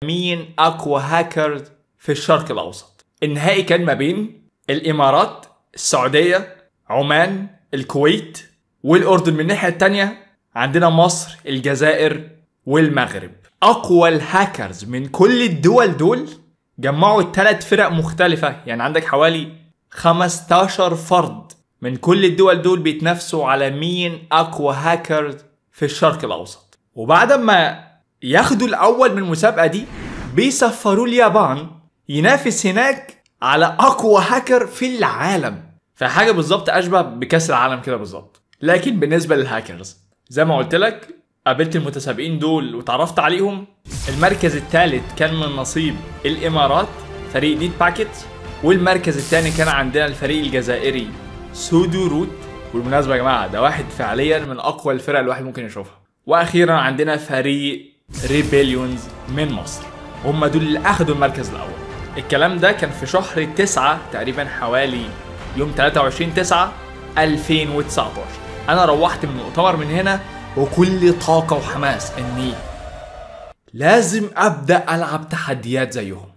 مين اقوى هاكر في الشرق الاوسط. النهائي كان ما بين الامارات، السعودية، عمان، الكويت، والاردن. من الناحية التانية عندنا مصر، الجزائر، والمغرب. اقوى الهاكرز من كل الدول دول جمعوا 3 فرق مختلفة، يعني عندك حوالي 15 فرد من كل الدول دول بيتنافسوا على مين اقوى هاكر في الشرق الاوسط. وبعد ما ياخدوا الاول من المسابقة دي بيسفروا اليابان ينافس هناك على اقوى هاكر في العالم. فحاجة بالظبط اشبه بكاس العالم كده بالظبط، لكن بالنسبة للهاكرز. زي ما قلت لك قابلت المتسابقين دول وتعرفت عليهم. المركز الثالث كان من نصيب الامارات فريق نيت باكيت، والمركز الثاني كان عندنا الفريق الجزائري سودو روت. والمناسبة يا جماعة ده واحد فعليا من اقوى الفرق الواحد ممكن يشوفها. واخيرا عندنا فريق ريبيليونز من مصر، هم دول اللي اخدوا المركز الاول. الكلام ده كان في شهر 9 تقريبا، حوالي يوم 23/9/2019. انا روحت من المؤتمر من هنا وكل طاقة وحماس اني لازم ابدأ العب تحديات زيهم.